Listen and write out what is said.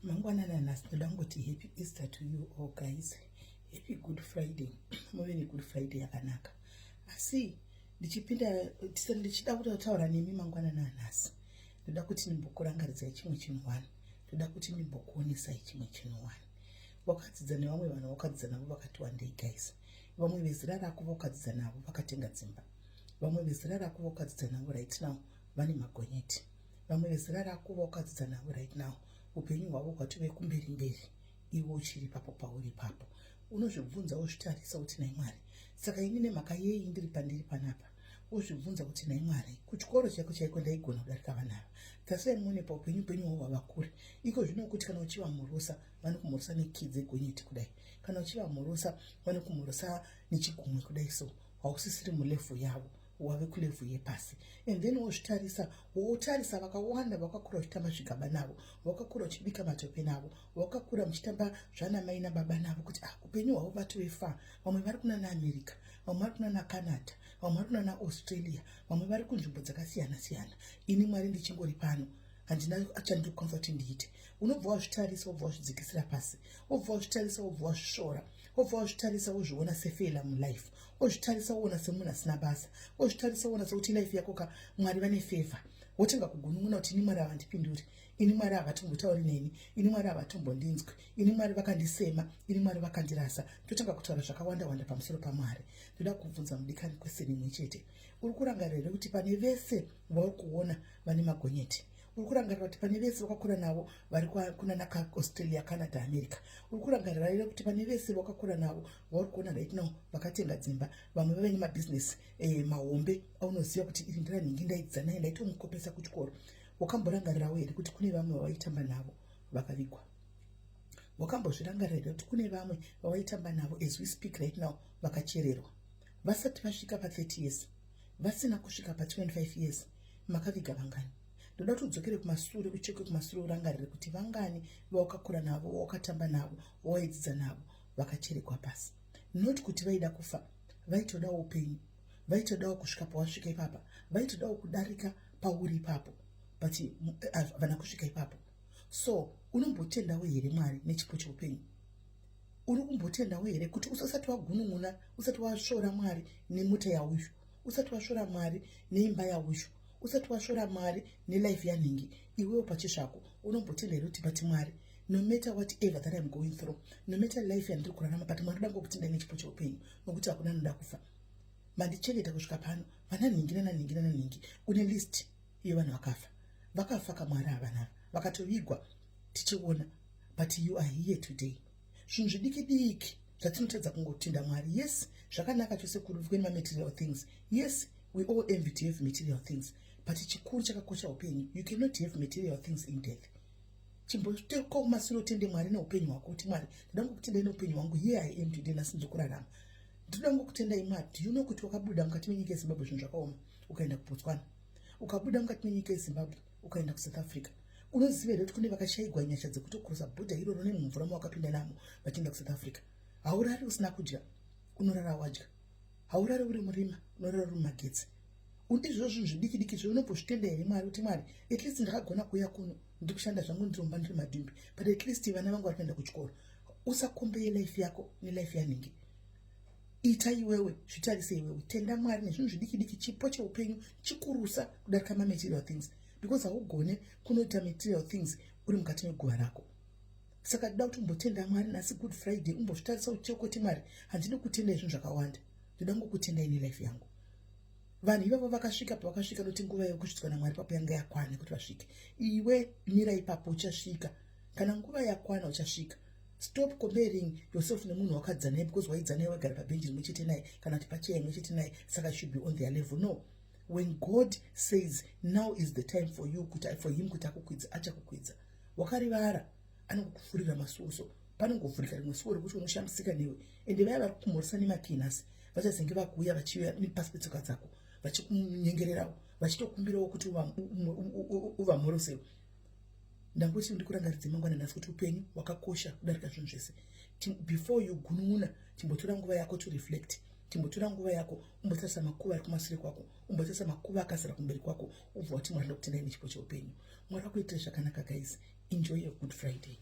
Mangwanani anhasi ndoda kungoti happy Easter to you all guys. Happy Good Friday. Muve neGood Friday yakanaka. Asi ndichipinda ndichida kutaura nemi mangwanani anhasi. Ndoda kuti ndimbokurangaridzai chimwe chinhu one. Ndoda kuti ndimbokuonesai chimwe chinhu one. Wakadzidza nevamwe vanhu wakadzidza navo vakati wandei guys. Vamwe vezera rako vakadzidza navo vakatenga dzimba. Vamwe vezera rako vakadzidza navo right now vane magonyeti. Vamwe vezera rako vakadzidza navo right now upenyu hwavo hwatove kumberi mberi iwe uchiri ipapo pauri ipapo. Unozvibvunza wozvitarisa kuti nhai Mwari, saka ini nemhaka yei ndiri pandiri panapa? Wozvibvunza kuti nhai Mwari, kuchikoro chaiko chaiko ndaigona kudarika vana ava. Tarisai muone paupenyu upenyu hwavo hwava kure. Iko zvino kuti kana uchivamhorosa vanokumhorosa nekii dzegonyeti kudai. Kana uchivamhorosa vanokumhorosa nechigumwe kudai so hausisiri mulevel yavo wave kulevel yepasi. And then wozvitarisa, wotarisa vakawanda vakakura uchitamba zvigaba navo, vakakura uchibika matope navo, vakakura muchitamba zvana mai nababa navo kuti ah, upenyu hwavo vatove far. Vamwe vari kunana America, vamwe vari kunana Canada, vamwe vari kunana Australia, vamwe vari kunzvimbo dzakasiyana siyana. Ini Mwari ndichingori pano, handina chandinokwanisa kuti ndiite. Unobva wazvitarisa, wobva wazvidzikisira pasi, wobva wazvitarisa, wobva wazvisvora, wobva wazvitarisa, wozviona sefailure mulife, wozvitarisa woona semunhu asina basa, wozvitarisa woona sekuti life yako ka Mwari vane favor, wotanga kugunun'una kuti ini Mwari havandipinduri, ini Mwari havatombotauri neni, ini Mwari havatombondinzwi, ini Mwari vakandisema, ini Mwari vakandirasa. Totanga kutaura zvakawanda wanda pamusoro paMwari. Ndoda kubvunza mudikani question imwe chete. Uri kurangarira here kuti pane vese vauri kuona vane magonyeti? Uri kurangarira kuti pane vese vakakura navo vari kunana Australia, Canada, America? Uri kurangarira here kuti pane vese vakakura navo vauri kuona right now vakatenga dzimba, vamwe vave nemabhizinesi mahombe aunoziva kuti iri ndiranhingi ndaidzidza naye, ndaitomukopesa kuchikoro? Wakamborangarirawo here kuti kune vamwe vavaitamba navo vakavigwa? Wakambozvirangarira here kuti kune vamwe vavaitamba navo as we speak right now vakachererwa vasati vasvika pa30 years, vasina kusvika pa25 years? Makaviga vangani? Ndoda kuti udzokere kumasure, ucheke kumasure, urangarire kuti vangani vawakakura navo, vawakatamba navo, vawaidzidza navo vakacherekwa pasi. Not kuti vaida kufa, vaitodawo upenyu, vaitodawo kusvika pawasvika ipapa, vaitodawo kudarika pauri ipapo, but havana kusvika ipapo. So unombotendawo here Mwari nechipo cheupenyu? Uri kumbotendawo here kuti usati wagunun'una, usati wasvora Mwari nemota yauyu, usati wasvora Mwari neimba yauyu, usati wasvora Mwari nelife yanhingi, iwewo pachizvako unombotenda here kuti but Mwari, no matter whatever that I'm going through, no matter life yandiri kurarama, but Mwari ndoda nechipo cheupenyu, nokuti hakuna anoda kufa. Mandichengeta kusvika pano, vana nhingi nananhingi nananhingi, une list yevanhu vakafa. Vakafa kaMwari havanava, vakatovigwa tichiona, but you are here today. Zvinhu zvidiki diki zvatinotadza kungotenda Mwari. Yes, zvakanaka chose kuve nematerial things. Yes, we all envy to have material things, but chikuru chakakosha upenyu. You cannot have material things in death. Chimbotoka kumasure utende Mwari neupenyu hwako kuti Mwari, ndoda ngokutendai neupenyu hwangu. Here I am today, nhasi ndiri kurarama, ndinoda ngokutendai Mwari. Do you know kuti wakabuda mukati menyika yeZimbabwe zvinhu zvakaoma, ukaenda kuBotswana, ukabuda mukati menyika yeZimbabwe ukaenda kuSouth Africa? Unoziva here kuti kune vakashayigwa nyasha dzekutokrosa bhodha iroro nemumvura mawakapinda namo vachienda kuSouth Africa? Haurari usina kudya, unorara wadya. Haurari uri murima, unorara uri mumagetsi. Izvozvo zvinhu zvidiki diki zvo unombozvitenda here Mwari kuti Mwari, at least ndakagona kuuya kuno, ndiri kushanda zvangu, ndiromba ndiri madhumbi, but at least vana vangu vari kuenda kuchikoro? Usacompare life yako nelife yanhingi. Ita iwewe, zvitarise iwewe, tenda Mwari nezvinhu zvidiki diki. Chipo cheupenyu chikurusa kudarika mamaterial things, because haugone kunoita material things uri mukati meguva rako. Saka toda kuti umbotenda Mwari nhasi Good Friday, umbozvitarisa uchicheka kuti Mwari, handidi kutenda izvinhu zvakawanda, ndoda ngokutendai nelife yangu. Vanhu ivavo vakasvika pavakasvika noti nguva yekusvitswa naMwari papo yanga yakwana kuti vasvike. Iwe mira ipapo, uchasvika. Kana nguva yakwana uchasvika. Stop comparing yourself nemunhu wakadzidza naye because waidza naye, waigara pabhenji rimwe chete naye kana kuti pacheya imwe chete naye, saka should be on their level. No, when God says now is the time for you kuti for him kuti akukwidza, achakukwidza. Wakarivara, anongokuvhurira masuo. So panongovhurika rimwe suo rekuti unoshamisika newe. Ende vaya vari kukumhoresa nemakinasi vachazenge vakuuya vachiuya nepasi petsoka dzako vachikunyengererawo, vachitokumbirawo kuti uvamhorosewo. Ndangoti ndikurangaridze mangwana nhasi kuti upenyu hwakakosha kudarika zvinhu zvese. Before you gunun'una, chimbotora nguva yako to reflect. Chimbotora nguva yako umbotarisa makuva ari kumasure kwako, umbotarisa makuva akazara kumberi kwako, ubva wati, "Mwari, ndokutendai nechipo cheupenyu." Mwari akuitire zvakanaka guys. Enjoy your Good Friday.